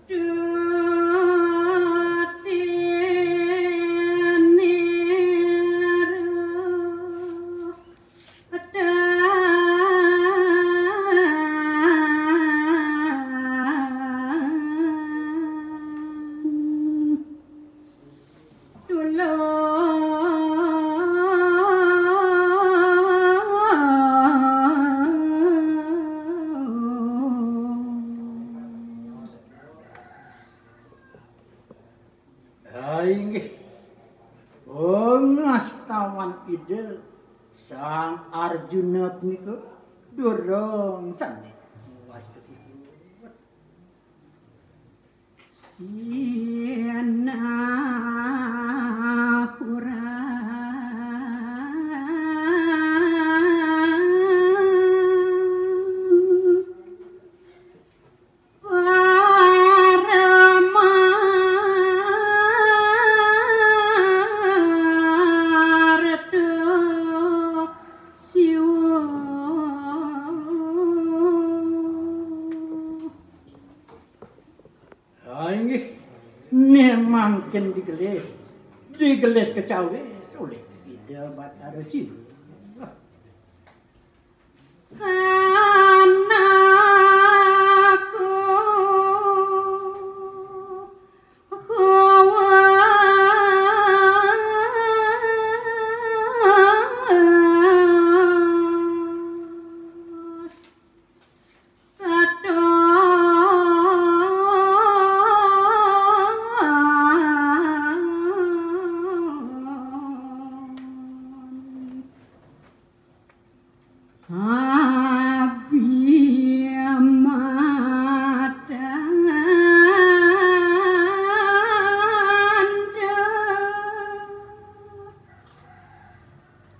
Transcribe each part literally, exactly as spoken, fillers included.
Ah, inggih. Pangastawan Ida Sang Arjuna punika durung sane muas kepikut. Sinapura. Paramartha Siwa. Ha, inggih, ne mangkin digelis, digelis kecawis olih Ida Batara Siwa. Anakku kuwas. Aduh. Abhiyamadanda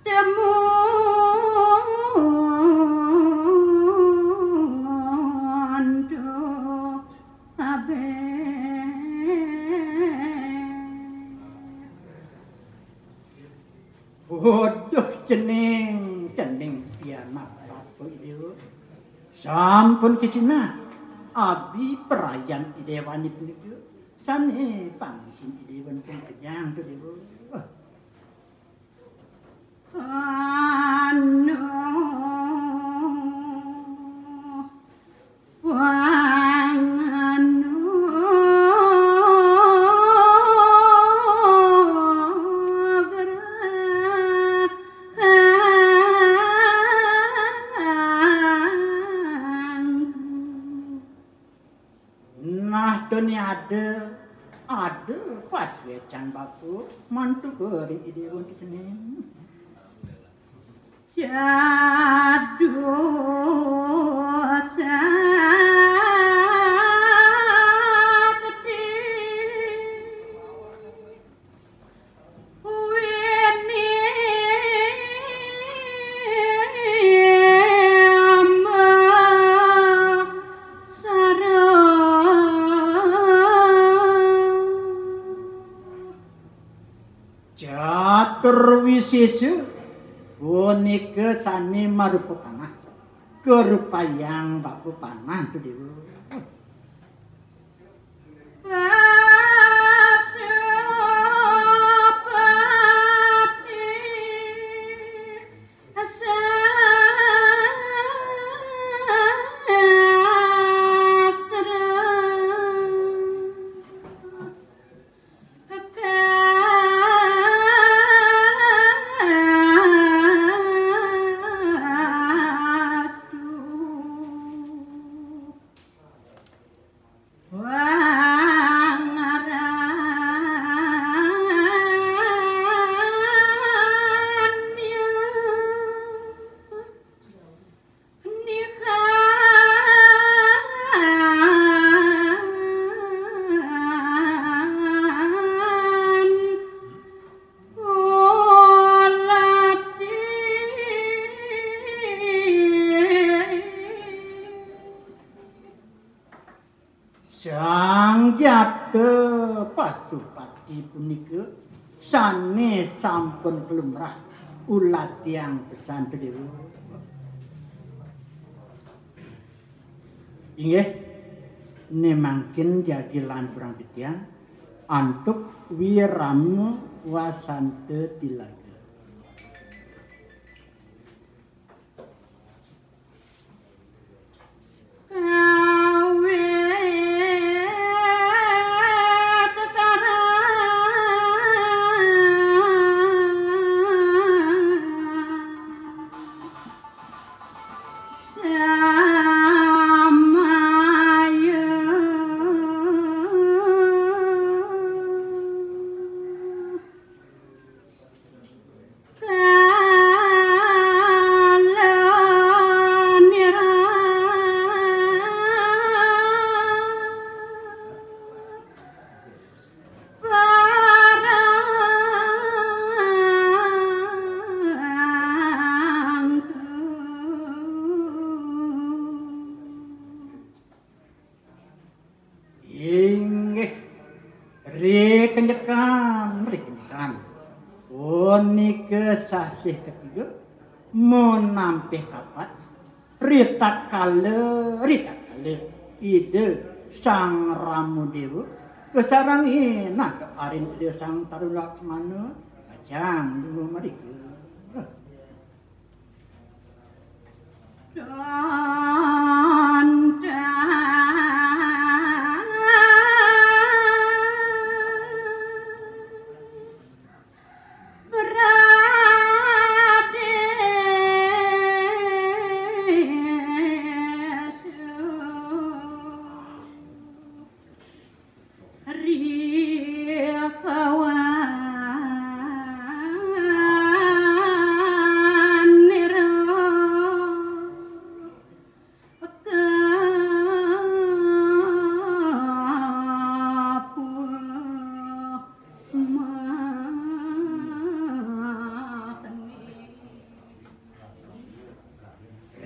temundo abe. Aduh, cening, cening pianak Bapa Ida. Sampun kasinah abi prayan Ida Déwani punika. Sané panggihin Ida Déwa pun kejang to, Déwa. Anu Nah, dene ada, ada pasuécan Bapa mantuk ring Ida Déwa Déwani. Jadu sakti wini amba sara. Catur wisésa punika sané marupa panah karupayang Bapa Panah to, Déwa. Pasupati sastra. Kastu. Wang aran Sang Jata Pasupati punika sané sampun kalumrah ulatiang pesan Déwa. Inggih. Né mangkin jagi lanturang titiang antuk Wirama Wasanta Tilaga. Inggih, rikenyekan, rikenyekan. Punika sasih ketiga, munampih kapat, ritatkala, ritatkala Ida Sang Rama Déwa kasarengin antuk arin Ida Sang Taruna Laksmana, kacang lima mrika.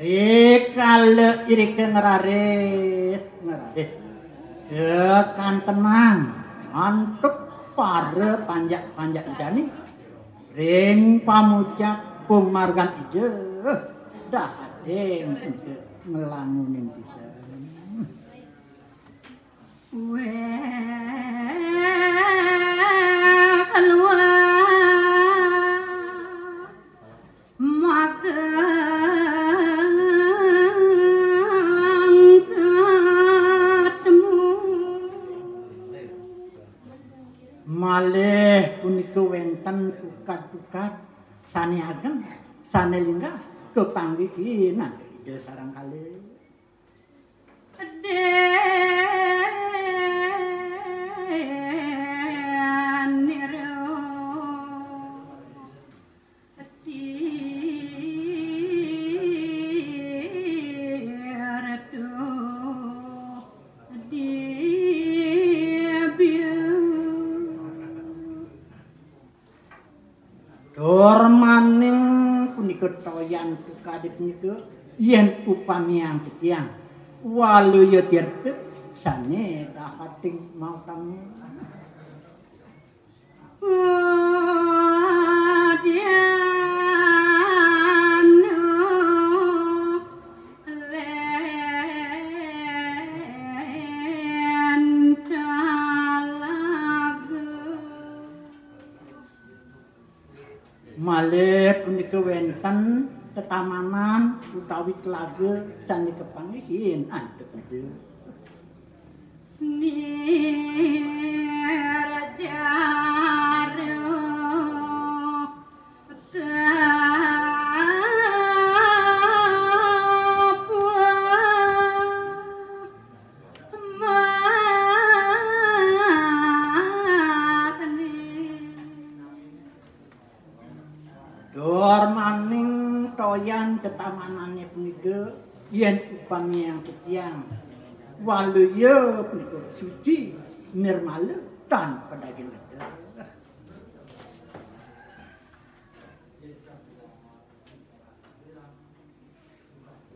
Rikala irika ngraris, ngraris kakantenan antuk para panjak-panjak Idané ring pamucap pamargan Ida, dahating punika nglangunin pisan. Wéh, keluar. Maka ketemu. Malih punika wénten tukad-tukad sané ageng, sané linggah, kapanggihin antuk Ida sareng kalih. Tur malih punika toyan tukadé punika, yén upamiang titiang waluya tirta sané dahating mautama. Malih punika wénten tetamanan utawi telaga sané kapanggihin antuk Ida. Durmaning toyan tetamanané punika, yén upamiang titiang waluya punika suci nirmala tanpa daging ledeh.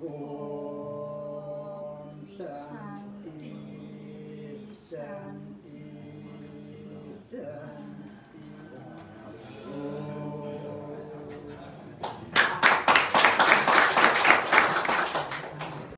Om Santi, Santi, Santi.